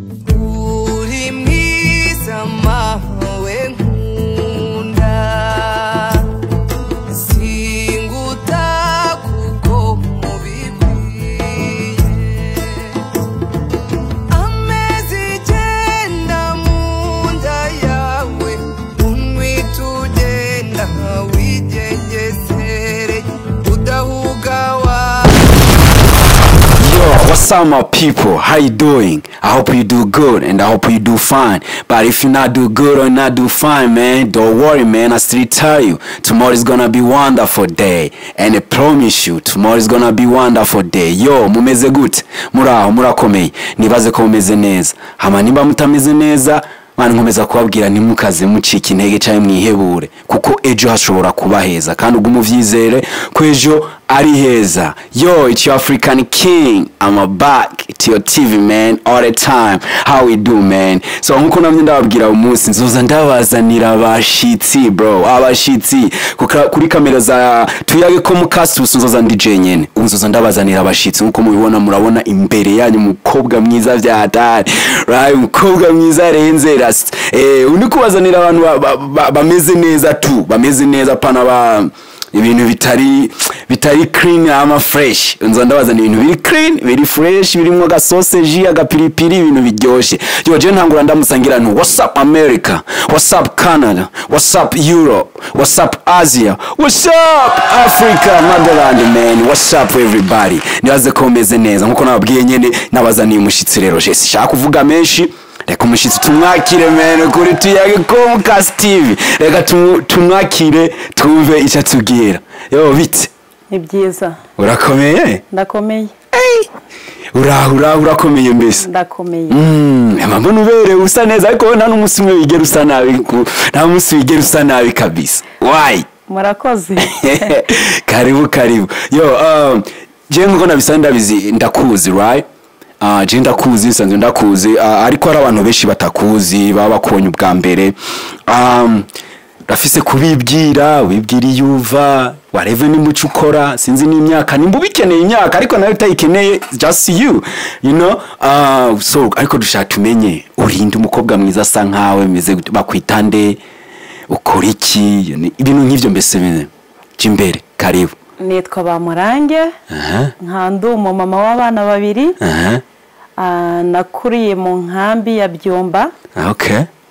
Uri mwiza mawe nkunda, singuta kuko mubikwiye. Amezi 9 mu nda yawe, unwita ugenda wigengesere udahuga wa. Yo, what's up, my people? How you doing? I hope you do good and I hope you do fine. But if you not do good or not do fine, man, don't worry, man. I still tell you, tomorrow is gonna be wonderful day. And I promise you, tomorrow is gonna be wonderful day. Yo, mumeze gute? Muraho, murakomeye. Nibaze ko mumeze neza. Hama nimba mutameze neza, man, nkomeza kubabwira ntimukaze mucika intege cyangwa mwihebure, kuko ejo hashobora kuba heza, kandi ugume uvyizere ko ejo ari heza. Yo, it's your African King. I'm back to your TV, man, all the time. How we do, man? So nkuko namye ndababwira, umunsi nzoza ndabazanira abashitsi, bro, abashitsi. Kuri kamera za Tuyage Comcast nzoza ndi jenyene. Ubu nzoza ndabazanira abashitsi. Nkuko mubibona, murabona imbere yanyu umukobwa mwiza vya hatari, right? Umukobwa mwiza arenze rasta. Undi kubazanira abantu bameze neza tu, bameze neza, pana ba ibintu bitari clean ama fresh. Nzo ndabazana ibintu biri clean, biri fresh, birimo agasoseji, agapiripiri, ibintu biryoshe. Yo, je ntangura ndamusangira ntu: what's up America, what's up Canada, what's up Europe, what's up Asia, what's up Africa motherland, man, what's up everybody? Nibaze ko meze neza. Nkuko nababwiye nyene, nabazaniye umushitsi. Rero je sishaka kuvuga menshi, reka umushitsi tumwakire, man, kuri Tuyage Comcast TV. Reka tumwakire, twumve icyo atubwira. Yo, bite? Ni byiza. Urakomeye? Ndakomeye. Uraho, uraho, urakomeye mbese? Ndakomeye. Mbona uberewe, usa neza, ariko wowe nta n'umunsi umwe wigera usa nabi, nta munsi wigera usa nabi kabisa. Why? Murakoze. Karibu, karibu. Yo, je nkuko nabisa ndabizi, ndakuzi, right? Je ndakuzi, nsanzwe ndakuzi, ariko hari abantu benshi batakuzi, baba bakubonye ubwa mbere. Rafise kubibwira, wibwira iyo uva, wareve n'umuco ukora, sinzi n'imyaka, nimba ubikeneye imyaka, ariko nawe utayikeneye, just you, you know? So, ariko dushaka tumenye, urinde umukobwa mwiza asa nkawe, meze gute, bakwita nde, ukora iki, ibintu nk'ivyo mbese bine. Jya imbere, karibu. Nitwa Bamurange, nka ndi umumama w'abana babiri. Nakuriye mu nkambi ya Byumba,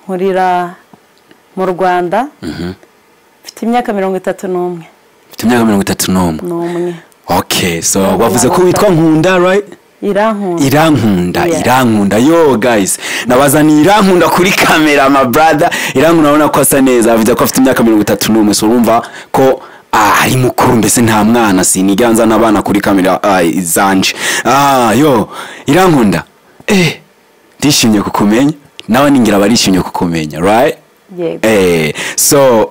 nkurira mu Rwanda. Mfite imyaka 31. Mfite imyaka 31. N'umwe. Okay, so wavuze ko witwa Nkunda, right? Irankunda. Irankunda. Yeah. Irankunda. Yo guys, nabazaniye Irankunda kuri kamera, my brother. Irankunda, urabona ko asa neza, avuze ko afite imyaka 31, so urumva ko ari mukuru mbese, nta mwana, siniganza n'abana kuri kamera zanje. Yo Irankunda, ndishimye kukumenya, nawe ningira barishimye kukumenya, right? Yego. So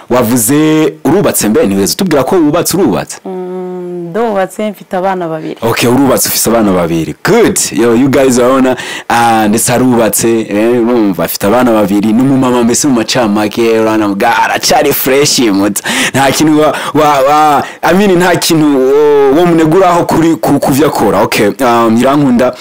wavuze urubatse, mbe ntiweze utubwira ko wubatse, urubatse? Ndubatse, mfite abana babiri. Okay, urubatse, ufise abana babiri. Good. Yo, you guys, urabona, ndetse arubatse, urumva afite abana babiri, n'umumama mbese mu macamake. Urabona bwa aracari fresh muto, nta kintu wa I mean, nta kintu wo muneguraho kuri kuvyo akora. Okay, Irankunda,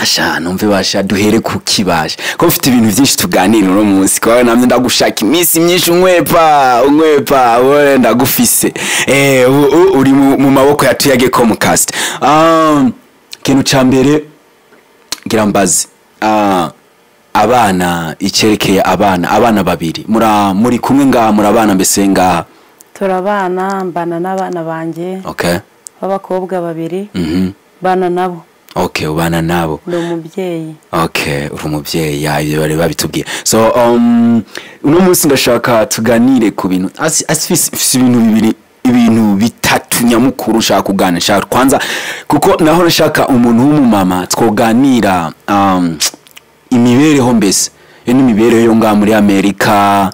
asha numve basha duhere ku kibasha ko mfite ibintu byinshi tuganira uno munsi, ko namye ndagushaka iminsi myinshi, unkwepa unkwepa, wowe ndagufise. Uri mu maboko ya Tuyage Comcast. Ikintu ca mbere ngira mbaze, abana, icyerekeye abana, abana babiri, muri kumwe ngaha, murabana mbese ngaha? Turabana, mbana n'abana banjye b'abakobwa babiri, mbana nabo. Okay, ubana nabo. Ndi umubyeyi. Okay, uri umubyeyi, ya, ibyo bari babitubwiye. So uno munsi ndashaka tuganire ku bintu mfise ibintu bibiri, ibintu bitatu nyamukuru nshaka kuganira. Nshaka kwanza, kuko naho nshaka umuntu w'umumama twoganira imibereho mbese, iyo ni imibereho yo ngaha muri Amerika,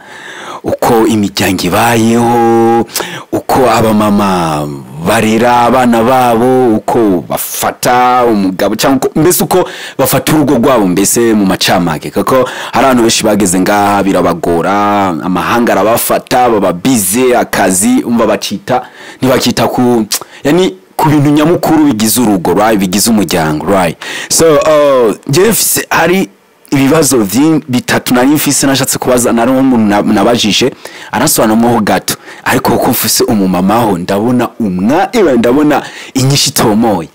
uko imiryango ibayeho, uko abamama barera abana babo, uko bafata umugabo cyangwa mbese uko bafata urugo rwabo mbese mu macamake, kuko hari abantu benshi bageze ngaha birabagora, amahanga arabafata, baba bize akazi, umva bacita ntibakita ku yani. ku bintu nyamukuru bigize urugo, right, bigize umuryango, right? So njyewe hari ibibazo bitatu nari mfise nashatse kubaza. Nari umuntu nabajije arasobanuramo gato, ariko kuko mfise umumama ho ndabona umwa ewe ndabona inyishu itomoye.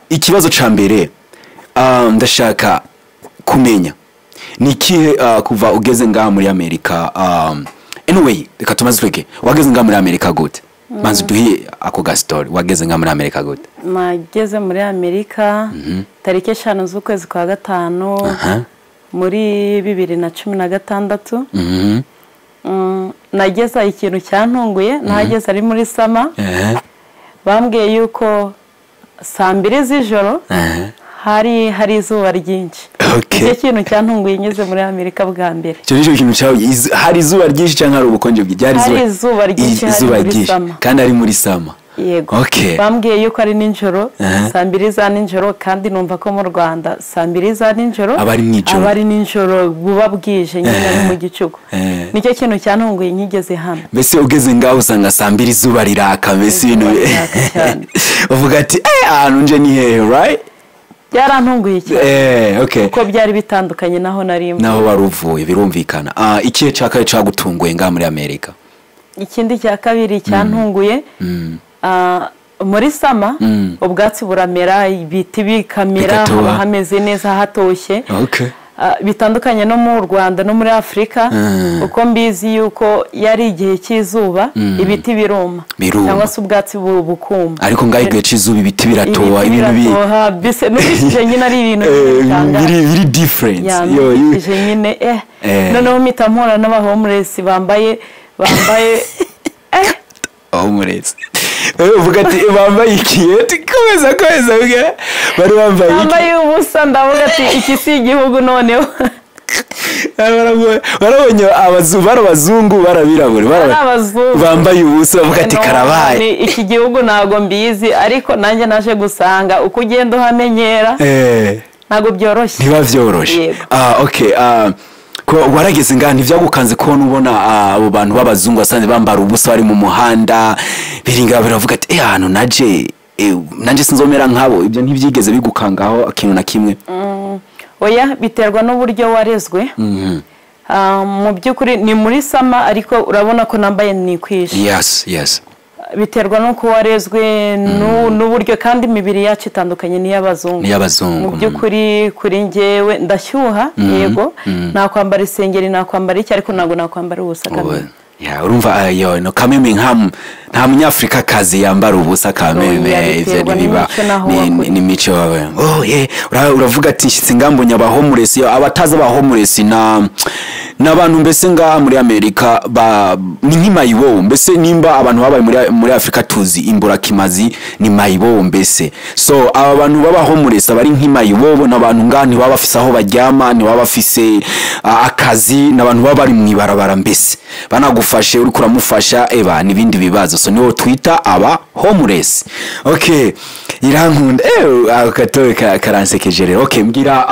Ikibazo ca mbere, ndashaka kumenya ni ikihe, kuva ugeze ngaha muri Amerika, anyway, reka tumaze twege, wageze ngaha muri Amerika gute? Manzi duhiye ako ga story, wageze ngaha muri Amerika gute? Nageze muri Amerika tariki 5 z'ukwezi kwa gatanu muri 2016. Nageze, ikintu cyantunguye, nahageze ari muri summer. Bambwiye yuko saa 2 z'ijoro hari izuba ryinshi. Icyo kintu cyantunguye ngeze muri Amerika bwa mbere. Icyo nicyo kintu cyawe, hari izuba ryinshi cyangwa hari ubukonje bwinshi? Ryari? Hari izuba ryinshi, hari Izuba muri ryinshi summer. Kandi ari muri summer. Yego. Bambwiye yuko ari nijoro, saa 2 za nijoro, kandi numva ko mu Rwanda saa 2 za nijoro Aba ari mw'ijoro. Aba ari nijoro, buba bwije nyine, ari mu gicuku. Nicyo kintu cyantunguye nkigeze hano. Mbese ugeze ngaho usanga saa 2 izuba riraka, mbese ibintu Izuba riraka cyane. uvuga ati: "Eh, ahantu nje ni hehe?" Right? Byarantunguye cyane Okay. kuko byari bitandukanye naho nari mvuye. Naho wari uvuye, birumvikana. Ikihe cya kabiri cagutunguye ngaha muri Amerika? Ikindi cya kabiri cyantunguye, muri summer ubwatsi buramera, ibiti bikamera, Bigatoha. haba hameze neza, hatoshye. Bitandukanye no mu Rwanda no muri Afurika, uko mbizi yuko yari igihe cy'izuba ibiti biruma, Biruma. cyangwa se ubwatsi bukuma. Ariko ngaho igihe cy'izuba ibiti biratoha, Ibiti ibintu biratoha, mbese numvishije nyine ari ibintu bitangaje. Biri different. Ya, numvishije nyine noneho mpita mpura n'aba homeless bambaye Homeless. Uvuga ati bambaye iki? Komeza, komeza, uvuga. Bari bambaye iki? Bambaye ubusa. Ndavuga ati iki si igihugu noneho. Barabonye bari abazungu, barabirabura? Ari abazungu. Bambaye ubusa, bavuga ati No, karabaye. ni iki gihugu ntabwo mbizi, ariko nanjye naje gusanga uko ugenda uhamenyera ntabwo byoroshye. Ntiba byoroshe. Yego. Okay, ko warageze ngaha ntivyagukanze kubona ubona abo bantu b'abazungu basanze bambara ubusa, bari mu muhanda, biringa, baravuga ati: "Eh, ahantu naje, nanje sinzomera nkabo"? Ibyo ntibyigeze bigukangaho ikintu na kimwe? Oya, biterwa n'uburyo warezwe. Mu by'ukuri ni muri summer, ariko urabona ko nambaye nikwishe. Biterwa n'uko warezwe n'uburyo, kandi imibiri yacu itandukanye n'iy'abazungu. N'iy'abazungu. Mu by'ukuri kuri njyewe ndashyuha, yego, nakwambara isengeri, nakwambara iki, ariko ntabwo nakwambara ubusa kamere. Ya, urumva, yo no kameme, nta munyafrika kazi yambara ubusa kameme. Oya, Ivyo biterwa ntibiba. n'imico n'aho wakuriye. N'imico wawe. Oh yeah, uravuga ati nshyitsi ngambonye aba homeless. Abatazi aba homeless na n'abantu mbese ngaha muri Amerika ba ni nk'imayibobo mbese. Nimba abantu babaye muri Afrika tuzi imburakimazi, ni mayibobo mbese. So aba bantu baba homeless abari nk'imayibobo, n'abantu ngaha ntibaba bafise aho baryama, ntibaba bafise akazi, n'abantu baba bari mu ibarabara mbese. Banagufashe uriko uramufasha, eba n'ibindi bibazo. So niwo twita aba homeless. Okay, Irankunda, ako gatowe karansekeje rero. Okay, mbwira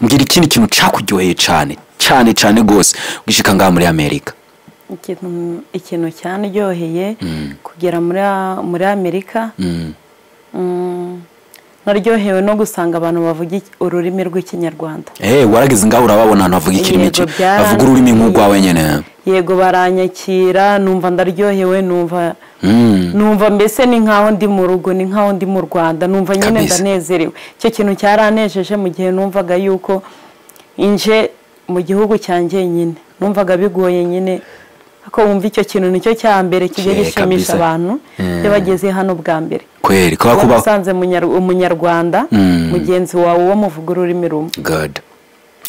ikindi kintu cakuryoheye cane cane cane gose ugishika ngaha muri Amerika. Ikintu cyanryoheye kugera muri Amerika, naryohewe no gusanga abantu bavuga ururimi rw'Ikinyarwanda. Warageze ngaho urababona ahantu bavuga ikirimi Yego, bavuga ururimi nk'urwawe nyene. Yego, baranyakira, numva ndaryohewe, numva numva mbese ni nkaho ndi mu rugo, ni nkaho ndi mu Rwanda, numva nyine ndanezerewe. Icyo kintu cyaranejeje mu gihe numvaga yuko inje mu gihugu cyanjye nyine numvaga bigoye nyine, ariko wumva icyo kintu nicyo cya mbere kijya gishimisha abantu iyo bageze hano bwa mbere. Kweri kuba Kuba kuba usanze umunyarwanda mugenzi wawe uwo muvuga ururimi rumwe. Good.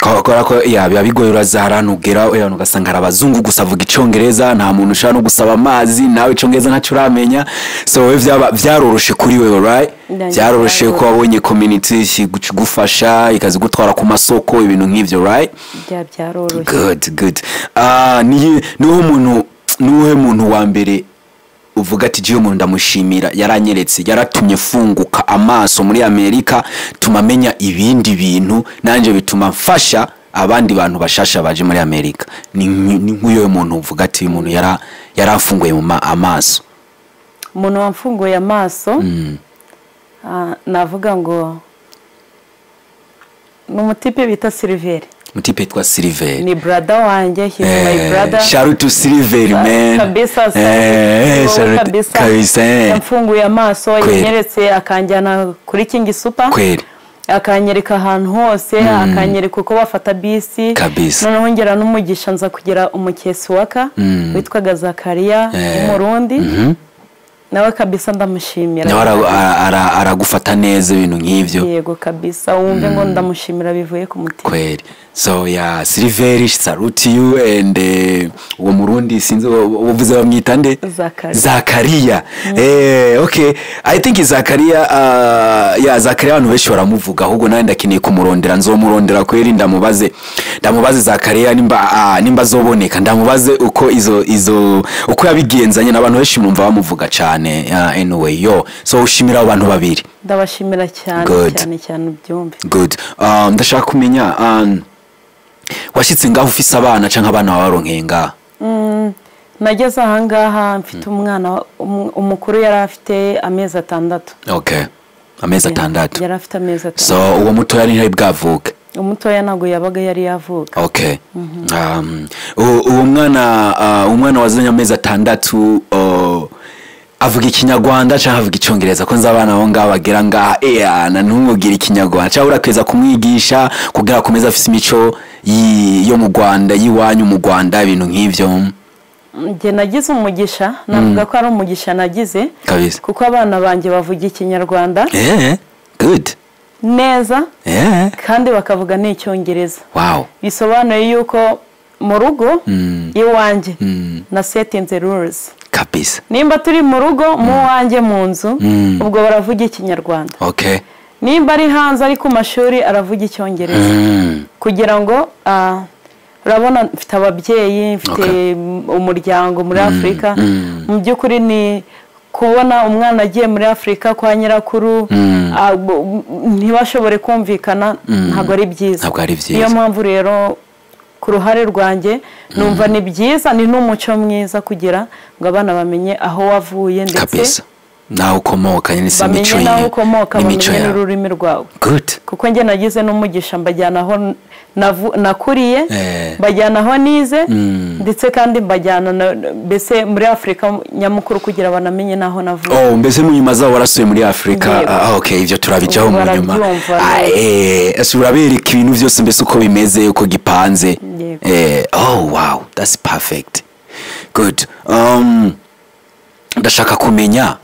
Kubera ko ya biba bigoye, uraza hari ahantu ugera ugasanga hari abazungu gusa avuga Icongereza, nta muntu ushobora no gusaba amazi, nawe Icongereza ntacyo uramenya. So wowe byaba byaroroshe kuri wewe, right? Ndangiye. Byaroroshe ko Byaroroshe. wabonye community ikigufasha, ikazigutwara ku masoko, ibintu nk'ivyo, right? Byaroroshye. Good, good. Ni uwuhe muntu wa mbere uvuga ati jiyo umuntu ndamushimira, yaranyeretse, yaratumye funguka amaso muri Amerika, tuma menya ibindi bintu, nanje bituma mfasha abandi bantu bashasha baje muri Amerika? Ni nk'uyo muntu uvuga ati uyu muntu yaramfunguye mu amaso. Umuntu wamfunguye amaso, navuga ngo ni umutipe bita Silver. Mutipe yitwa Silver. Ni brother wanjye, he's my brother. Shout out to Silver, man. Kabisa, shout out kabisa. Kabisa. Yamfunguye amaso, Kweli. yanyeretse, akanjyana kuri King Super, akanyereka ahantu hose, akanyereka uko bafata bisi. Noneho ngera n'umugisha, nza kugira umukesi waka witwaga Zakariya w'Umurundi, nawe kabisa ndamushimira. Nawe aragufata neza, ibintu nk'ibyo. Yego kabisa, wumve ngo ndamushimira bivuye ku mutima. Kweli. So yeah, Silver, salute you, and uwo Murundi sinzi uvuze bamwita nde? Zakariya. Zakariya. Okay, I think Zakariya, yeah, Zakariya abantu benshi baramuvuga, ahubwo nawe ndakeneye kumurondera, nzomurondera kweli, ndamubaze Zakariya nimba azoboneka, ndamubaze uko izo uko yabigenzanye n'abantu benshi numva bamuvuga cyane. Anyway, yo, so ushimira abo bantu babiri. Ndabashimira cyane. Good. Cyane cyane, ubyumve. Good. Ndashaka kumenya, washitse ngaho ufise abana canke abana wabaronkeye ngaha? Nageze ahangaha mfite umwana umukuru yari afite amezi 6. Okay, amezi 6. Yari afite amezi 6. So uwo mutoya ntiyari bwavuke? Umutoya ntabwo yabaga yari yavuka. Okay. Uwo mwana, umwana wazanye amezi 6, avuga Ikinyarwanda cyangwa avuga Icyongereza? Ko nzi abana abo ngabo bagera ngaha, na ntumubwire Ikinyarwanda, cyangwa urakwiza kumwigisha kugira akomeze afise imico yo mu Rwanda, y'iwanyu mu Rwanda, ibintu nk'ivyo? Njye nagize umugisha, navuga ko ari umugisha nagize, kuko abana banjye bavuga Ikinyarwanda Good. neza, kandi bakavuga n'Icyongereza. Bisobanuye yuko mu rugo iwanjye na setinze rules. Nimba turi mu rugo mu wanjye mu nzu, ubwo baravuga Ikinyarwanda. Nimba ari hanze, ari ku mashuri, aravuga Icyongereza. Kugira ngo, urabona mfite ababyeyi, mfite umuryango muri Afurika. Mu by'ukuri ni kubona umwana agiye muri Afurika kwa nyirakuru, ntibashobore kumvikana, ntabwo ari byiza. Ntabwo ari byiza. Niyo mpamvu rero ku ruhare rwanjye numva ni byiza, ni n'umuco mwiza kugira ngo abana bamenye aho wavuye, ndetse Nawe ukomoka nyine, si bamenye imico n'aho ye ukomoka, n'imico bamenye yawe. n'ururimi rwawe. Kuko njye nagize n'umugisha, mbajyana aho nakuriye, mbajyana aho nize, ndetse kandi mbajyana mbese muri Afurika nyamukuru kugira banamenye n'aho navuye. Oh, mbese mu nyuma zabo warasuye muri Afurika? Yego. Okay, ivyo turabijaho Ubu mu nyuma. barabyumva neza. Ese urabereka ibintu byose mbese uko bimeze, uko gipanze? Yego. Oh wow, that's perfect. Good. Ndashaka kumenya,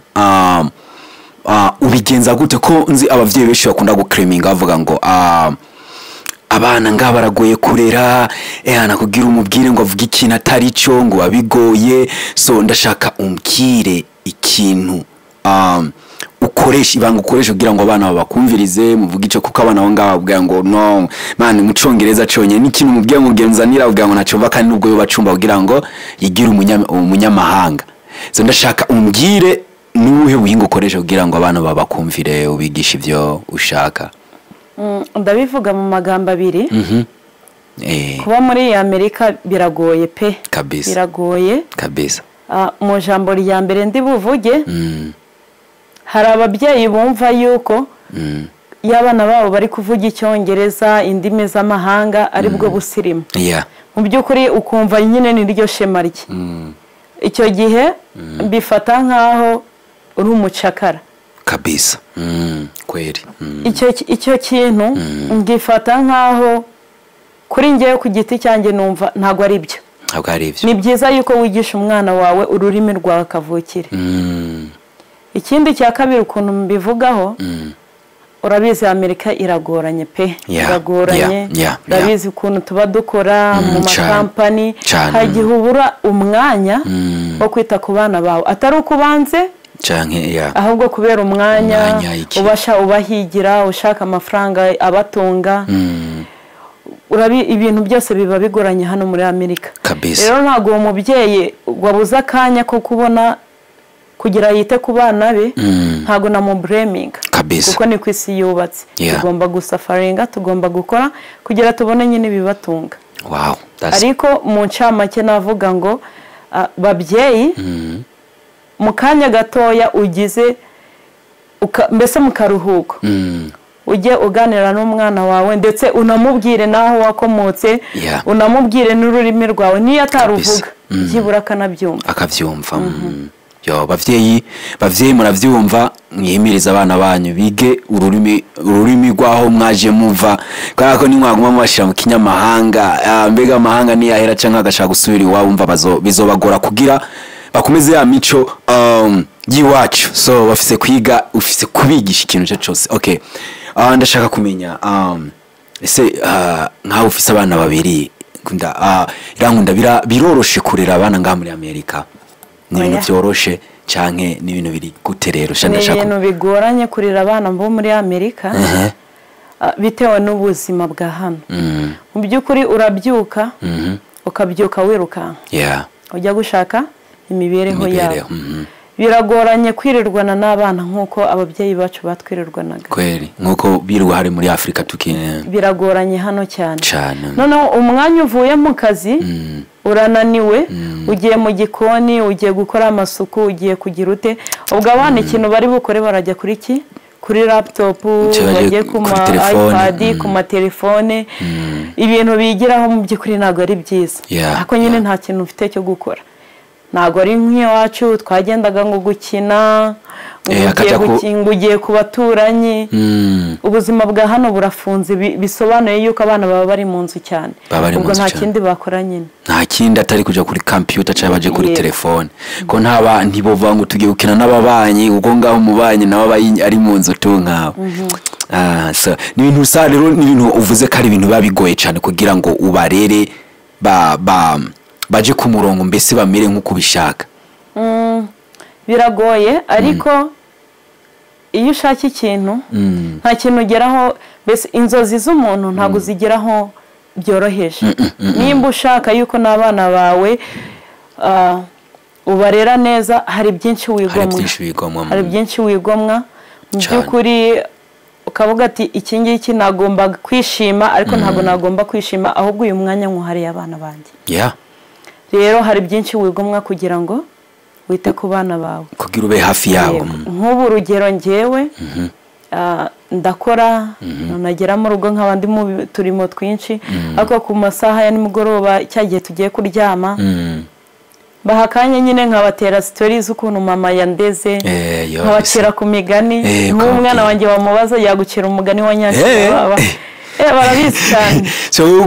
ubigenza gute, ko nzi abavyeyi benshi bakunda guclaiminga bavuga ngo abana ngaha baragoye kurera, nakubwira umubwire ngo avuge ikintu atari cyo ngo babigoye. So ndashaka umbwire ikintu ukoresha, ibanga ukoresha kugira ngo abana bakumvirize, muvuge icyo, kuko abana aho ngaho bavuga ngo no man, mu Cyongereza cyonyine n'ikintu umubwiye ngo genzanira, avuga ngo ntacumva, kandi nubwo yo bacumba kugira ngo yigire umunyamahanga. So ndashaka umbwire nuwuhe buhinga ukoresha kugira ngo abana babakumvire, ubigishe ibyo ushaka. Ndabivuga mu magambo abiri. Kuba muri Amerika biragoye pe. Biragoye. Mu jambo rya mbere ndi buvuge, hari ababyeyi bumva yuko iyo abana babo bari kuvuga Icyongereza, indimi z'amahanga, ari bwo busirimu. Mu by'ukuri ukumva nyine ni ryo shema rye. Icyo gihe mbifata nk'aho uri umucakara. Kabisa. Kweli. Icyo kintu ngifata nk'aho kuri njyewe ku giti cyanjye numva ntabwo ari byo. Ntabwo ari byo. Ni byiza yuko wigisha umwana wawe ururimi rwawe kavukire. Ikindi cya kabiri ukuntu mbivugaho, urabizi Amerika iragoranye pe. Iragoranye. Urabizi ukuntu tuba dukora mu makampani, hari igihe ubura umwanya wo kwita ku bana bawe, atari uko ubanze, Canke yeah. ahubwo kubera umwanya, Umwanya iki. ubasha ubahigira, ushaka amafaranga abatunga. Ibintu byose biba bigoranye hano muri Amerika. Rero ntabwo uwo mubyeyi wabuze akanya ko kubona kugira yite ku bana be, ntabwo namublaminga. Kuko ni ku isi yubatse. Tugomba gusafaringa, tugomba gukora kugira tubone nyine ibibatunga. Wow, that's Ariko mu ncamake navuga ngo, babyeyi, Mu kanya gatoya ugize, mbese mu karuhuko, ujye uganira n'umwana wawe, ndetse unamubwire n'aho wakomotse, unamubwire n'ururimi rwawe, niyo ataruvuga byibura akanabyumva. Akabyumva. Yo, bavyeyi, bavyeyi, muravyumva, mwihimiriza abana banyu bige ururimi rwaho mwaje muva, kubera ko nimwaguma mubashira mu kinyamahanga, mbega amahanga niyahera canke agashaka gusubira iwabo, umva bizobagora kugira bakomeze ya mico y'iwacu. So bafise kwiga, ufise kubigisha ikintu cyo cyose. Okay, ndashaka kumenya, ese nkaho ufise abana babiri, Nkunda, Irankunda, biroroshe kurera abana ngaha muri Amerika? Ni ibintu Oya. vyoroshe canke ni ibintu biri gute rero? Sha Ni ndashaka ibintu bigoranye kurera abana bo muri Amerika, bitewe n'ubuzima bwa hano. Mu by'ukuri urabyuka, ukabyuka wirukanka, ujya gushaka imibereho yawe. Imibereho. Biragoranye kwirirwana n'abana nk'uko ababyeyi bacu batwirirwanaga. Kweli, nkuko birirwa hari muri Afrika tuki Biragoranye hano cyane. Cyane. Noneho umwanya uvuye mu kazi, urananiwe, ugiye mu gikoni, ugiye gukora amasuku, ugiye kugira ute, ubwo abana ikintu bari bukore, barajya kuri ki? Kuri laptop. Cyo bagiye Bagiye ku kuri ma telefone, iPad, ku matelefone, ibintu bigiraho mu by'ukuri ntabwo ari byiza. Ariko nyine nta kintu ufite cyo gukora, ntabwo ari nk'iwacu twagendaga ngo gukina, ngo ugiye akajya ngo ugiye ku baturanyi. Ubuzima bwa hano burafunze, bisobanuye yuko abana baba bari mu nzu cyane. Baba bari mu Ubwo nzu nta cyane. kindi bakora nyine. Nta kindi atari kuja kuri computer cyangwa baje kuri telefone, ko ntaba ntibova ngo tugiye gukina n'ababanyi, kuko ngaho umubanyi nawe aba ari mu nzu tu nkawe. So ni ibintu usa rero, ni ibintu uvuze ko ari ibintu biba bigoye cyane kugira ngo ubarere ba ba baje ku murongo, mbese bamere nk'uko ubishaka. Biragoye, ariko iyo ushaka ikintu, nta kintu ugeraho, mbese inzozi z'umuntu ntabwo uzigeraho byoroheje. Nimba ushaka yuko n'abana bawe ubarera neza, hari byinshi Hari wigomwa. byinshi wigomwa. Hari byinshi wigomwa mu by'ukuri, ukavuga ati: "Iki ngiki nagomba kwishima, ariko ntabwo nagomba kwishima, ahubwo uyu mwanya nywuhariye abana banjye." Rero hari byinshi wigomwa kugira ngo wite ku bana bawe. Kugira ube hafi yabo. Yego. Nk'ubu urugero, ngewe ndakora, nagera mu rugo nkaba ndi mu turimo twinshi, ariko ku masaha ya nimugoroba, cya gihe tugiye kuryama, baha akanya nyine nkabatera story z'ukuntu mama yandeze, Yo, nkabacira ku migani. Nk'umwana ukababwira. wanjye wamubaza, yagucira umugani wa Nyansha. Barabizi cyane. So wowe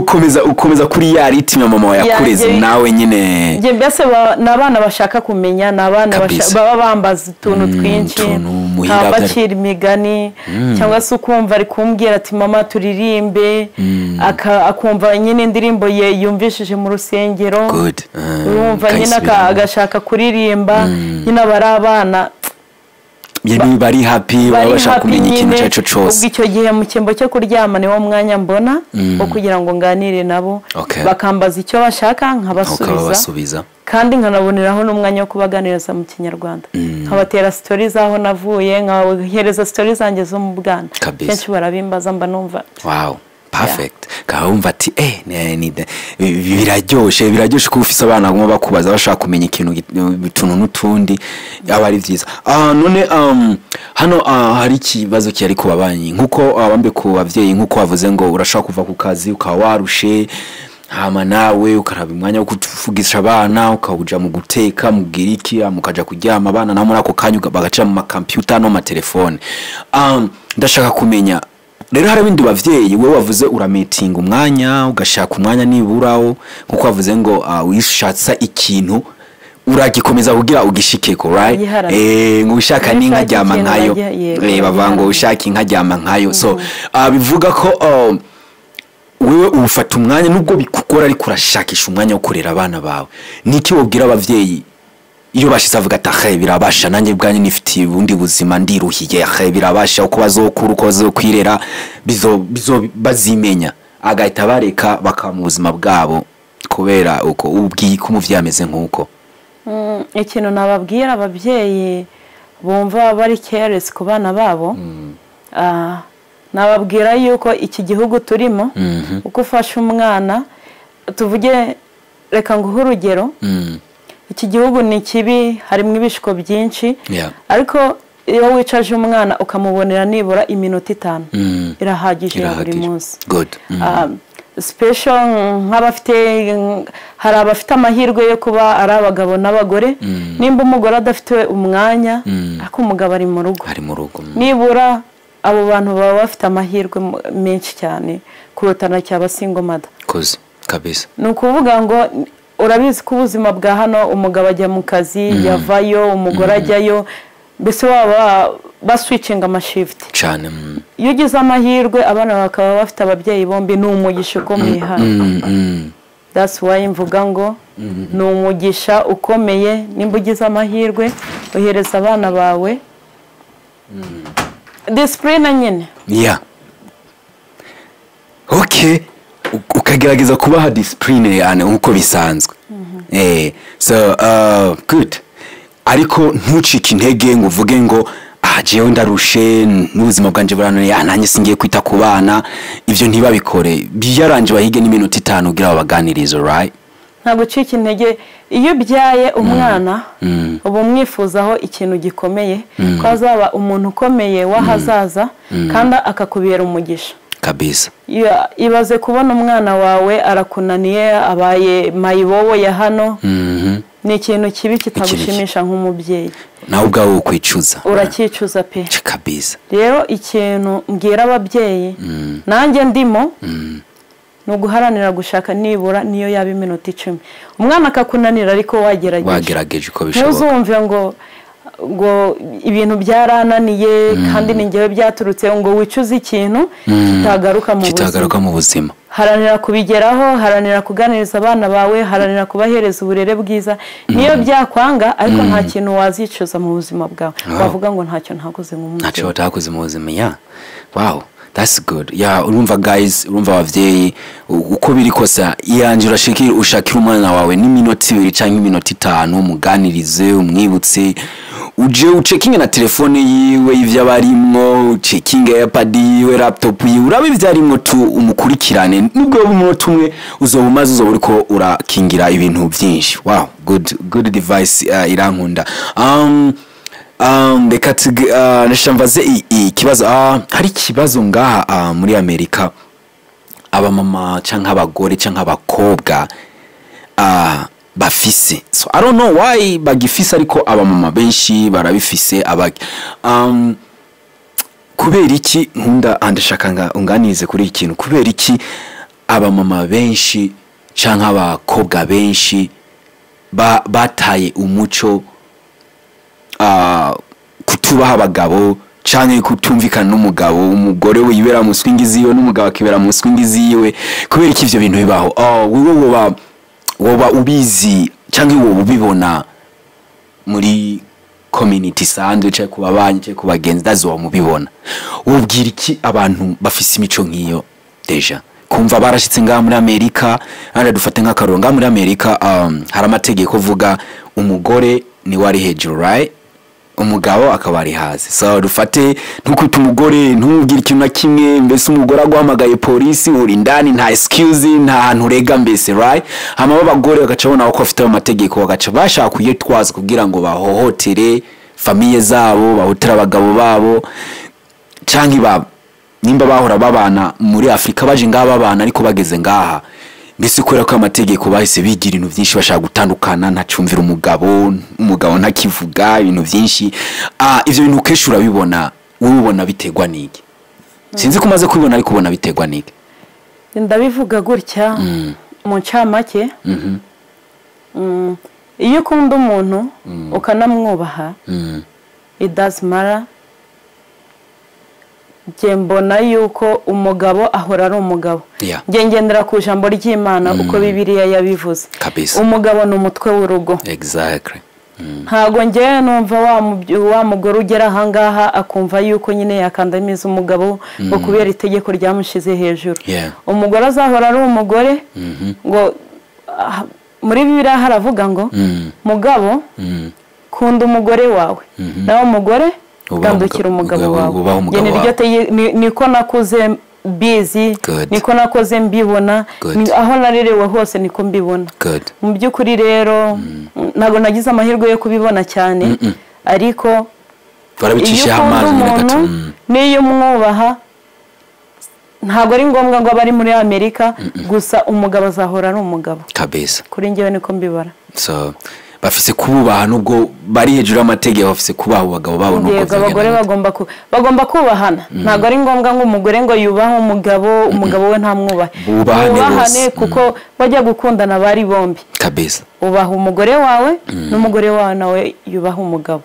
ukomeza kuri ya rythme mama wawe yakureze nawe nyine. Njye mbese ni abana bashaka kumenya, ni abana baba bambaza utuntu twinshi, Utuntu muhira nkabacira imigani, cyangwa se ukumva ari kumbwira ati: "Mama, turirimbe," akumva nyine indirimbo ye yumvishije mu rusengero. Good. Urumva nyine ukayisubiramo. Agashaka kuririmba nyine, aba ari abana Nyine bari happy, baba bari bashaka happy kumenya ikintu nyine. icyo ari cyo cyose. Ubwo icyo gihe mu cyimbo cyo kuryama niwo mwanya mbona wo kugira ngo nganire nabo, bakambaza icyo bashaka, nkabasubiza, Ukabasubiza. kandi nkanaboneraho n'umwanya wo kubaganiriza mu Kinyarwanda, nkabatera story z'aho navuye, nkabahereza story zanjye zo mu bwana. Kenshi barabimbaza, mba numva Wow, perfect. Kaba wumva ati biraryoshe, biraryoshe kuba ufise abana baguma bakubaza, bashaka kumenya ikintu, utuntu n'utundi, aba ari byiza. None hano hari ikibazo kihari ku babanyi, nkuko bambe ku bavyeyi, nkuko wavuze ngo urashobora kuva ku kazi ukaba warushe, hama nawe ukaraba umwanya wo kuvugisha abana, ukawuja mu guteka, mubwira iki, mukaja kuryama, abana nabo muri ako kanya bagaca mu makamputa no mu matelefone. Ndashaka kumenya rero, hari abindi bavyeyi, wowe wavuze urametinga umwanya, ugashaka umwanya niburawo, nkuko wavuze ngo wishatsa ikintu uragikomeza kugira ugishikeko, right? Uragiharanira. Ngo ushaka Iyo n'inka ushaka ryama ikintu nkayo. yego, Bavuga ngo uragiharanira. ushaka inka ryama nkayo. So bivuga ko wewe ufata umwanya nubwo bikugora, ariko urashakisha umwanya wo kurera abana bawe. Niki wobwira abavyeyi iyo bashize avuga ati: "Ahe, birabasha, nanjye ubwanjye nifitiye ubundi buzima, ndiruhiye, ahe, birabasha, uko bazokura, uko bazokwirera, bizo bazimenya," agahita bareka bakaba mu buzima bwabo kubera uko ubwiye ko umuvyeyi ameze nk'uko? Ikintu nababwira ababyeyi bumva bari careless ku bana babo, nababwira yuko iki gihugu turimo, uko ufashe umwana, tuvuge, reka nguhe urugero. Iki gihugu ni kibi, harimo ibishuko byinshi, ariko iyo wicaje umwana ukamubonera nibura iminota 5 irahagije ya buri munsi. Good. Special nk'abafite, hari abafite amahirwe yo kuba ari abagabo n'abagore, nimba umugore adafite umwanya ariko umugabo ari mu rugo, nibura abo bantu baba bafite amahirwe menshi cyane kuruta na cyaba single mother. Koze kabisa. Ni ukuvuga ngo urabizi ko ubuzima bwa hano umugabo ajya mu kazi, yavayo umugore ajyayo, mbese baba baswitchinga amashift cyane. Iyo ugize amahirwe abana bakaba bafite ababyeyi bombi, ni umugisha ukomeye hano. That's why mvuga ngo ni umugisha ukomeye, nimba ugize amahirwe ohereza abana bawe discipline nyine. Yeah. Okay, ukagerageza kubaha discipline yani nkuko bisanzwe. So good. Ariko ntucike intege ngo uvuge ngo jewe ndarushe n'ubuzima bwanje burananiye, nanjye singiye kwita ku bana, ivyo ntibabikore. Byaranje bahige n'iminota 5 kugira babaganirize, right? Ntabwo ucika intege iyo ubyaye umwana, uba umwifuzaho ikintu gikomeye, ko azaba umuntu ukomeye w'ahazaza kandi akakubera umugisha. Kabisa. Ibaze kubona umwana wawe arakunaniye, abaye mayibobo ya hano. Ni ikintu kibi kitagushimisha nk'umubyeyi. Nawe ubwawe ukwicuza. Uracyicuza pe. Kabisa. Rero ikintu mbwira ababyeyi, nanjye ndimo, ni uguharanira gushaka nibura niyo yaba iminota 10. Umwana akakunanira ariko wagerageje. Wagerageje uko bishoboka. Ntuzumve ngo ibintu byarananiye kandi ni ngewe byaturutse, ngo wicuze ikintu kitagaruka mu buzima. Haranira kubigeraho, haranira kuganiriza abana bawe, haranira kubahereza uburere bwiza. Niyo byakwanga ariko nta kintu wazicuza mu buzima bwawe, wavuga ngo ntacyo ntakoze nk'umubyeyi. Ntacyo utakoze mu buzima. Yeah. Wow. That's good. Yeah, urumva guys, urumva abavyeyi uko biri kosa iyanje urashikira ushakira umwana wawe n'iminota 2 canke iminota 5, umuganirize, umwibutse, uje ucekinge na telefone yiwe ivyo abarimwo, ucekinge iPad yiwe, laptop yiwe, urabe ivyo arimwo tu umukurikirane. Nubwo umunota umwe uzoba umaze uzoba uriko urakingira ibintu byinshi. Wow, good device, irankunda. Reka ndashambaze ikibazo. Hari ikibazo ngaha muri Amerika, abamama canke abagore canke abakobwa bafise. So I don't know why bagifise, ariko abamama benshi barabifise. Kubera iki nkunda andashaka unganize kuri ikintu, kubera iki abamama benshi canke abakobwa benshi bataye umuco, kutubaha abagabo canke kutumvikana n'umugabo, umugore we yibera mu swingi ziwe n'umugabo akibera mu swingi ziwe? Kubera iki ivyo bintu bibaho? Wewe woba ubizi canke woba ubibona muri community sanzwe canke ku babanyi canke ku bagenzi, dazi woba mubibona, wobwira iki abantu bafise imico nk'iyo? Deja kumva barashitse ngaha muri Amerika, kandi dufate nk'akaroro ngaha muri Amerika, hari amategeko uvuga umugore ni wari hejuru, right? Umugabo akaba ari hasi. So dufate ntukwita umugore, ntubwire ikintu na kimwe, mbese umugore aguhamagaye polisi uri ndani, nta excuse, nta hantu urega mbese, right? Hama abagore bagaca babona ko bafite amategeko, bagaca bashaka kuyitwaza kugira ngo bahohotere famiye zabo, bahotere abagabo babo, canke nimba bahora babana muri Afrika baje ngaha babana, ariko bageze ngaha mbese kubera ko amategeko bahise bigira ibintu byinshi, bashaka gutandukana, ntacumvira umugabo, umugabo ntakivuga ibintu byinshi. Ivyo bintu kenshi urabibona, ubibona biterwa n'iki? Sinzi ko umaze kubibona, ariko ubona biterwa n'iki? Ndabivuga gutya mu ncamake. Iyo ukunda umuntu ukanamwubaha, it does matter. Njye mbona yuko umugabo ahora ari umugabo. Njye ngendera ku ijambo ry'Imana uko Bibiliya yabivuze. Umugabo ni umutwe w'urugo. Exactly. Ntago njye numva wa mugore ugera ahangaha akumva yuko nyine yakandamiza umugabo ngo kubera itegeko ryamushize hejuru. Umugore azahora ari umugore. Ngo muri Bibiliya haravuga ngo mugabo kunda umugore wawe, nawe umugore gandukira umugabo wawe. Niko nakuze mbizi, niko nakoze mbibona, aho narerewe hose niko mbibona. Mu by'ukuri rero Ntabwo nagize amahirwe yo kubibona cyane, ariko iyo Barabicisha ukunda amazi nyine gato. umuntu n'iyo umwubaha, ntabwo ari ngombwa ngo abe ari muri Amerika gusa, umugabo azahora ari umugabo. Kuri njyewe niko mbibara. So bafise kububaha nubwo bari hejuru y'amategeko, bafise kubaha abagabo babo nubwo Yego, vyogenda abagore gute. bagomba kubahana. Ntabwo ari ngombwa ngo umugore ngo yubahe umugabo, umugabo we ntamwubahe. Bubahane Bubahane, bose. kuko bajya gukundana bari bombi. Ubaha umugore wawe, n'umugore wawe nawe yubaha umugabo.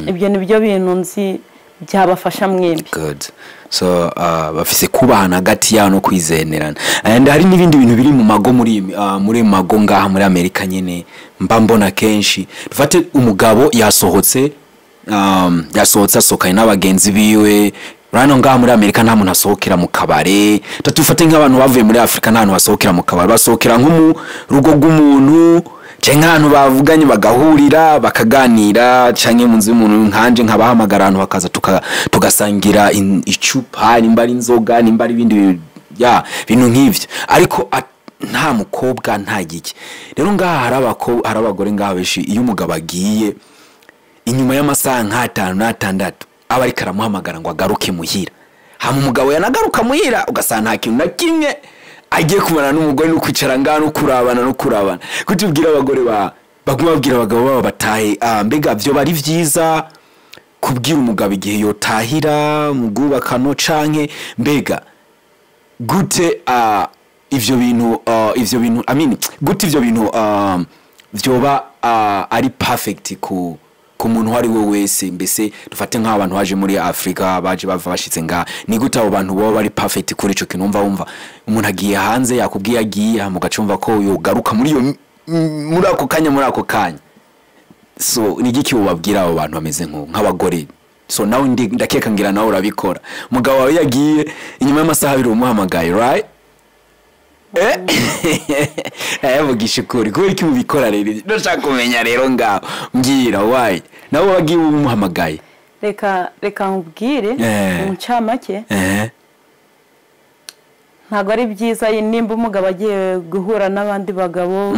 Ibyo ni byo bintu nzi byabafasha mwembi. Good. So bafise kubahana hagati yabo no kwizenerana. And hari n'ibindi bintu biri mu mago, muri mago ngaha muri Amerika nyene mba mbona kenshi. Dufate umugabo yasohotse asohokanye n'abagenzi biwe. Rano ngaha muri Amerika nta muntu asohokera mu kabare. Tatufate nk'abantu bavuye muri Afrika, nta hantu basohokera mu kabare, basohokera nko mu rugo rw'umuntu canke nk'ahantu bavuganye bagahurira bakaganira, canke mu nzu y'umuntu, nkanje nkabahamagara ahantu bakaza tugasangira icupa, nimba ari inzoga, nimba ari ibindi ya bintu nk'ivyo, ariko nta mukobwa, nta giki. Rero ngaha hari abagore ngaha benshi, iyo umugabo agiye, inyuma y'amasaha nk'atanu n'atandatu aba ariko aramuhamagara ngo agaruke muhira. Hama umugabo yanagaruka muhira, ugasanga nta kintu na kimwe agiye kubana n'umugore, no kwicara ngaha no kurabana no kurabana. Kutubwira abagore baguma babwira abagabo babo batahe, mbega vyo bari vyiza kubwira umugabo igihe yotahira mu bwubakano, canke mbega gute ivyo bintu, I mean, gute ivyo bintu vyoba ari perfect ku muntu uwo ari we wese? Mbese dufate nk'abantu baje muri Afrika, baje bava bashitse ngaha, ni gute abo bantu baba bari perfect kuri ico kintu? Wumva umuntu agiye hanze, yakubwiye agiye, hama ugacumva ko yogaruka muri ako kanya. So ni igiki wobabwira abo bantu bameze nk'abagore? So nawe ndakeka ngira nawe urabikora, umugabo wawe yagiye, inyuma y'amasaha 2 umuhamagaye, right? Ayavugisha ukuri, kubera iki mubikora rero? Ndashaka kumenya rero, ngaho mbwira why nabo bagiye umuhamagaye. Reka nkubwire mu ncamake. Ntabwo ari byiza nimba umugabo agiye guhura n'abandi bagabo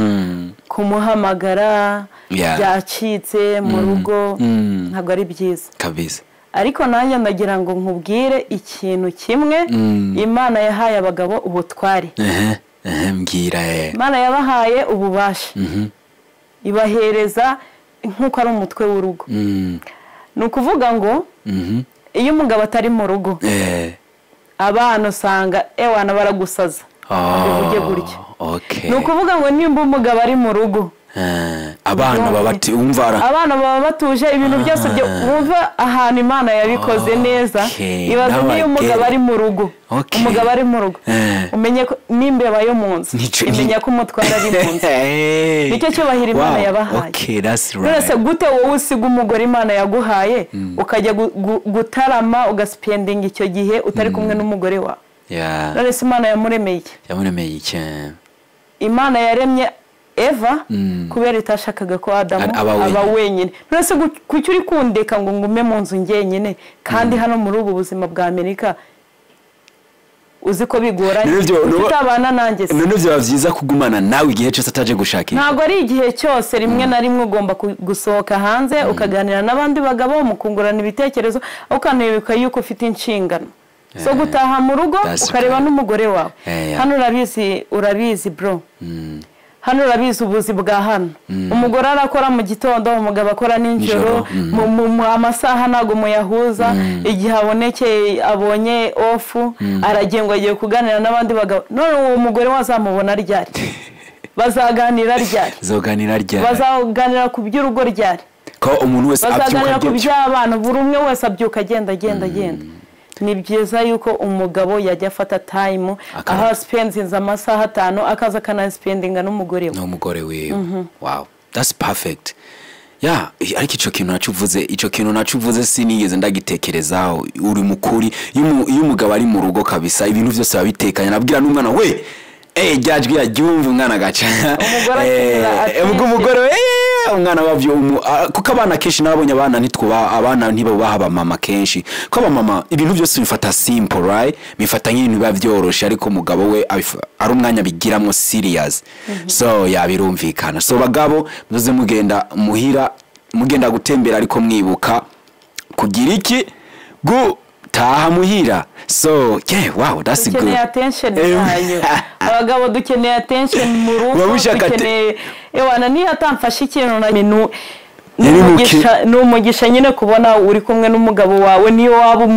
kumuhamagara byacitse mu rugo. Ntabwo ari byiza. Ariko nanjye ndagira ngo nkubwire ikintu kimwe: Imana yahaye abagabo ubutware. Ehe ehe, mbwira. Imana yabahaye ububasha, ibahereza nk'uko ari umutwe w'urugo. Ni ukuvuga ngo iyo umugabo atari mu rugo, abana usanga ewana baragusaza, bivuge gutya. Ni ukuvuga ngo nimba umugabo ari mu rugo, Abana baba bati umva abana baba batuje, ibintu byose byo wumva ahantu Imana yabikoze neza. Ibaze niyo umugabo ari mu rugo, umugabo ari mu rugo, umenye ko n'imbeba yo mu nzu imenya ko umutware ari mu nzu. Nicyo cyubahiro Imana yabahaye. Okay, that's None se right. gute wowe usiga umugore Imana yaguhaye, ukajya gutarama, ugaspendinga icyo gihe utari kumwe n'umugore wawe? None se Imana yamuremeye iki? Yamuremeye iki? Imana yaremye Eva kubera itashakaga ko Adamu Aba wenyine. aba wenyine. None se kuki uri kundeka ngo ngume mu nzu njyenyine, kandi hano muri ubu buzima bwa Amerika uzi ko bigoranye? None Kuki utabana nanjye se? None byaba byiza kugumana nawe igihe cyose ataje gushakisha? Ntabwo ari igihe cyose. Rimwe na rimwe ugomba gusohoka hanze, ukaganira n'abandi bagabo, mukungurana ibitekerezo, ukanibuka yuko ufite inshingano zo gutaha mu rugo, That's ukareba right. n'umugore wawe. Hano urabizi, urabizi bro, hano urabizi ubuzi bwa hano: umugore arakora mu gitondo, umugabo akora nijoro. Nijoro, Amasaha ntabwo muyahuza. Igihe abonekeye, abonye off, aragiye ngo agiye kuganira n'abandi bagabo. None uwo mugore wazamubona ryari? Bazaganira ryari? Zoganira ryari? Bazaganira ku by'urugo ryari? Ko umuntu wese abyuka Bazaganira ku abyuka by'abana? Buri umwe wese abyuka agenda, agenda, agenda. Ni byiza yuko umugabo yajya afata time, aho asipendinze amasaha 5, akaza akanasipendinga n'umugore we. N'umugore wiwe. Wow, that's perfect, yeah. Ariko ico kintu naco uvuze sinigeze ndagitekerezaho. Uri mukuri. Iyo umugabo ari mu rugo kabisa, ibintu byose biba bitekanye. Nabwira n'umwana we, ryajwi yaryumva umwana agaca. Umugore akenera Ubwo attention. Umugore we, Umwana wavyo kuko abana kenshi nabonye abana ntitwubaha, abana ntibubaha abamama kenshi, ko abamama ibintu byose bifata simple, right? Bifata nk'ibintu biba byoroshe, ariko umugabo we ari umwanya bigiramwo serious. So yeah, birumvikana. So bagabo, muze mugenda muhira, mugenda gutembera, ariko mwibuka kugira iki? Gutaha muhira. So yeah, wow, that's good. Dukeneye attention yanyu abagabo, dukeneye attention mu rugo. Waba ushaka Dukeneye, ewana, niyo atamfashe ikintu na bintu ni Yari ni umugisha nyine kubona uri kumwe n'umugabo wawe, niyo waba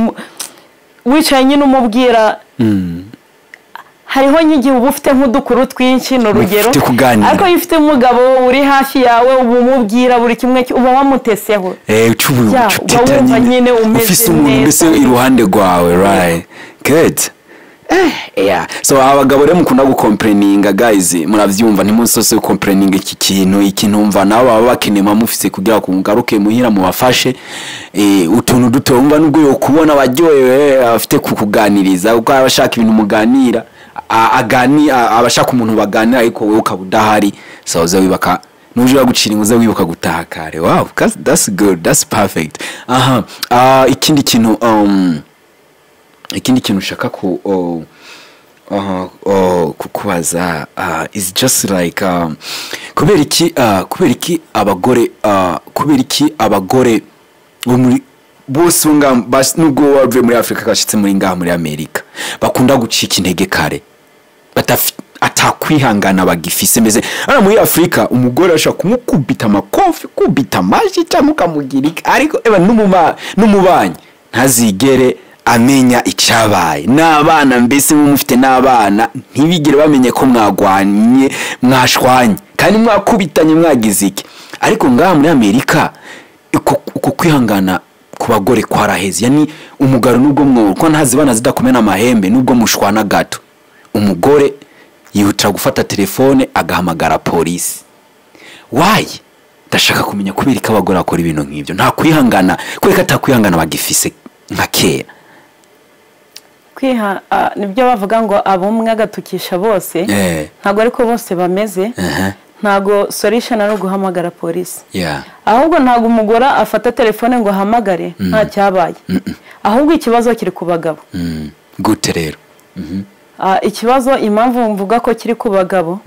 wicaye nyine umubwira. Hariho nk'igihe uba ufite nk'udukuru twinshi, ni urugero, Mufite kuganira. ariko iyo ufite umugabo uri hafi yawe, uba umubwira buri kimwe, uba wamuteseho. Ucubu Yeah, ucuteta. Uba wumva nyine umeze Ufise umuntu neza. mbese iruhande rwawe, right? Good. Yeah. So abagabo rero mukunda gucomplaininga, guys, muravyumva, ntimusose gucomplaininga iki kintu iki. Ntumva nabo baba bakeneye mufise kugira ngo ngaruke muhira mubafashe utuntu duto. Wumva nubwo yo kubona baryohewe, afite kukuganiriza, kuko aba ashaka ibintu muganira, aba ashaka umuntu baganira, ariko wowe ukaba udahari. So uze wibaka nuje bagucira, uze wibuka gutaha kare. Wow, that's good, that's perfect. Aha, ikindi kintu ushaka ku oh, oh, kukubaza is just like kubera iki abagore bo muri bose bo ngaha nubwo wavuye muri Afrika gashitse muri ngaha muri Amerika, bakunda gucika intege kare, atakwihangana bagifise? Mbese hano muri Afurika umugore ashobora kumukubita amakofi, kubita amashi, cyangwa ukamugira iki, ariko eba n'umubanyi ntazigere amenya icyabaye, n'abana mbese mufite n'abana ntibigere bamenye ko mwagwanye, mwashwanye, kandi mwakubitanye, mwagize iki. Ariko ngaha muri Amerika uko kwihangana ku bagore kwaraheze. Yani umugabo nubwo mwo ko ntazibana zidakomena amahembe, nubwo mushwana gato, umugore yihutira gufata telefone agahamagara polisi. Why? Ndashaka kumenya kubera ko abagore bakora ibintu nk'ibyo, nta kwihangana, kubera ko atakwihangana bagifise nka kera. Kwiha nibyo bavuga ngo abumwe agatukisha bose. Ntabwo ariko bose bameze. Ntabwo solution ari uguhamagara polisi. Ahubwo ntabwo umugore afata telefone ngo ahamagare nta cyabaye, ahubwo ikibazo kiri ku bagabo. Gute rero? Ikibazo, impamvu mvuga ko kiri ku bagabo,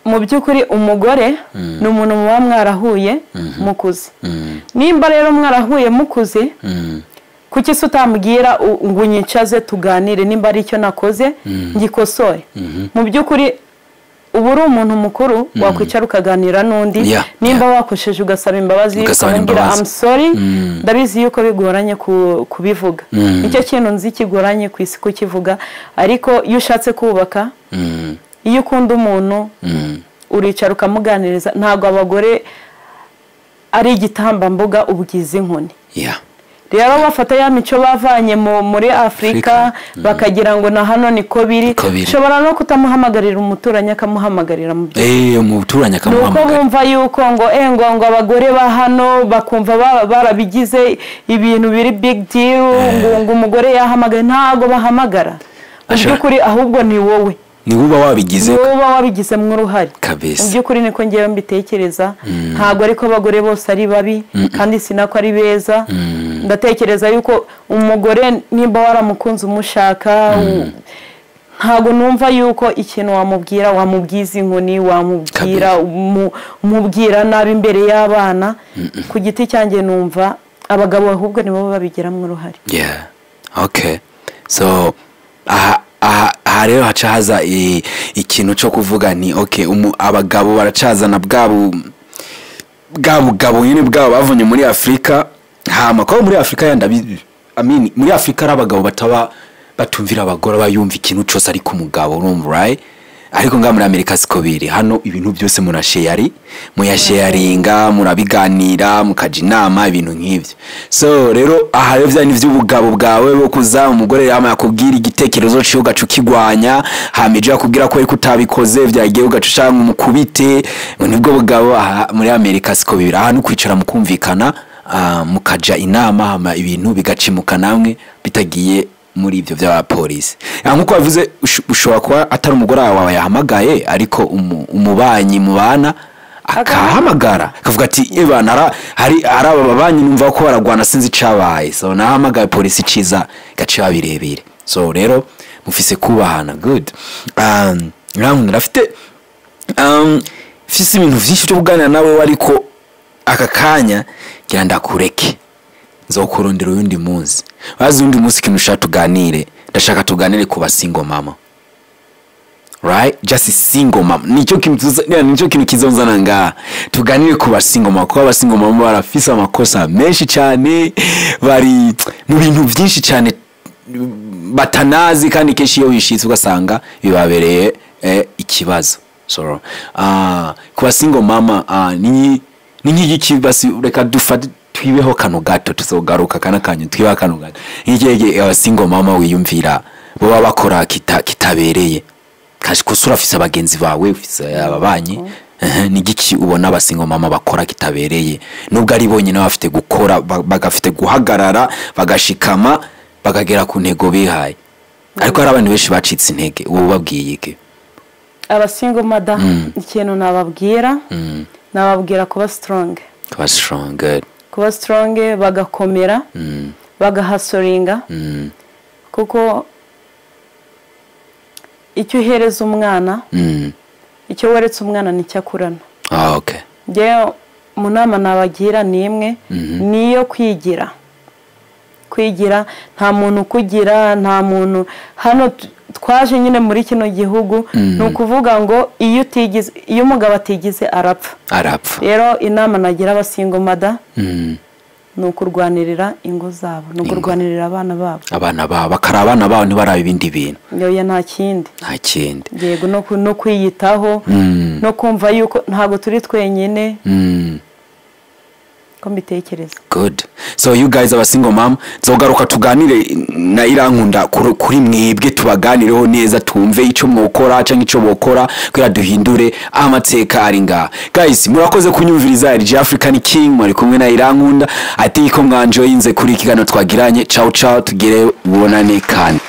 mu by'ukuri umugore ni umuntu muba mwarahuye mukuze. Nimba rero mwarahuye mukuze, kuki se utambwira ngo unyicaze tuganire, nimba ari icyo nakoze ngikosore? Mu by'ukuri uba uri umuntu mukuru, wakwicara ukaganira n'undi. Nimba wakosheje ugasaba imbabazi, Ugasaba ukamubwira imbabazi. "I'm sorry." Ndabizi yuko bigoranye kubivuga, nicyo kintu nzi kigoranye ku isi kukivuga, ariko iyo ushatse kubaka, iyo ukunda umuntu, uricara ukamuganiriza. Ntabwo abagore ari igitambambuga ubwiza inkoni. Rero bafata ya mico bavanye muri Afurika, Afurika. bakagira ngo na hano niko biri. Niko biri. Ushobora no kutamuhamagarira umuturanyi, akamuhamagarira mu byo. Umuturanyi Ni uko akamuhamagara. Bumva yuko ngo ngo abagore ba hano bakumva barabigize ibintu biri big deal, ngo umugore yahamagaye. Ntabwo bahamagara mu by'ukuri, ahubwo ni wowe. Ni uba wabigize. Ni wowe uba wabigizemo uruhare. Kabisa. Mu by'ukuri niko ngewe mbitekereza. Ntabwo ariko abagore bose ari babi, kandi sinako ari beza. Ndatekereza yuko umugore nimba waramukunze, umushaka, ntabwo numva yuko ikintu wamubwira, wamubwiza inkoni, wamubwira umubwira nabi imbere y'abana. Ku giti cyanjye numva abagabo ahubwo nibo babigiramo uruhare. Yeah, okay. So aha rero haca haza ikintu cyo kuvuga ni okay, abagabo baracazana bwa bugabo nyine bwabo bavunye muri Afurika. Hama ko muri Afurika yanda I mean, muri Afurika ari abagabo bataba batumvira abagore, bayumva ikintu cyose ariko umugabo, urumva, right? Ariko ngaha muri Amerika siko biri. Hano ibintu byose murashare, muyasharinga, murabiganira, mukaja inama, ibintu nk'ibyo. So rero aha rero vya ni vy'ubugabo bwawe bwo kuza, umugore yama yakubwira igitekerezo ciwe ugaca ukigwanya, hama ejo yakubwira ko ariko utabikoze vyagiye, ugaca ushaka umukubite, ngo nibwo bugabo. Aha muri Amerika siko biri. Aha ni kwicara mukumvikana, mukaja inama, hama ibintu bigacimuka namwe bitagiye muri ibyo by'abapolisi. Nkuko bavuze, ushobora kuba atari umugore wawe yahamagaye, ariko umubanyi mubana. Akahamagara akavuga ati: "Eba nara hari aba banyi numva ko baragwana, sinzi icabaye, so nahamagaye polisi ciza gace babirebire." So rero mufise kubahana. Good. Irankunda ndafite mfise ibintu vyinshi byo kuganira nawe, ariko aka kanya ngira ndakureke, nzokurondera uyundi munsi. Bazi undi munsi ikintu ushaka tuganire, ndashaka tuganire ku ba single mama, right? Just single mama, nicyo kintu kizonzana ngaha, tuganire ku ba single mama, kuko aba single mama barafise amakosa menshi cyane, bari mu bintu byinshi cyane batanazi, kandi kenshi iyo wishitse ugasanga bibabereye ikibazo. So ku ba single mama ni nk'igiki? Basi reka dufate twibeho kano gato, tuzogaruka kana kanyu, twibeho kano gato. Nk'iki aba single mama wiyumvira baba bakora kitabereye kashi kusura? Ufise abagenzi bawe, ufise ababanyi, ni igiki ubona aba single mama bakora kitabereye, nubwo ari bonyine bafite gukora, bagafite guhagarara, bagashikama, bakagera ku ntego bihaye, ariko hari abantu benshi bacitse intege? Ubu babwiye iki? Aba single mother, ikintu nababwira, nababwira kuba strong. Kuba strong, good. Kuba strong, bagakomera, bagahustlinga, kuko icyo uhereza umwana, icyo weretse umwana nicyo akurana. Ah, okay. Njyewe mu nama nabagira ni imwe, niyo kwigira. Kwigira, nta muntu ukugira, nta muntu. Hano twaje nyine muri kino gihugu, ni ukuvuga ngo iyo utigize, iyo umugabo atigize arapfa. Arapfa. Rero inama nagira aba single mother ni ukurwanirira ingo zabo, ni ukurwanirira abana babo. Abana babo, bakari abana babo, ntibarabe ibindi bintu. Yoya, nta kindi. Nta kindi. Yego, no kwiyitaho, no kumva yuko ntabwo turi twenyine, ko mbitekereza. Good. So you guys, aba single mom, nzogaruka tuganire na Irankunda kuri mwebwe, tubaganireho neza, twumve icyo mwokora cyangwa icyo bokora kugira duhindure amateka ari ngaha. Guys, murakoze kunyumviriza. RG African King, mwari kumwe na Irankunda. I think ko mwanjoyinze kuri ikiganiro twagiranye. Ciao ciao, tugere ubonane kandi.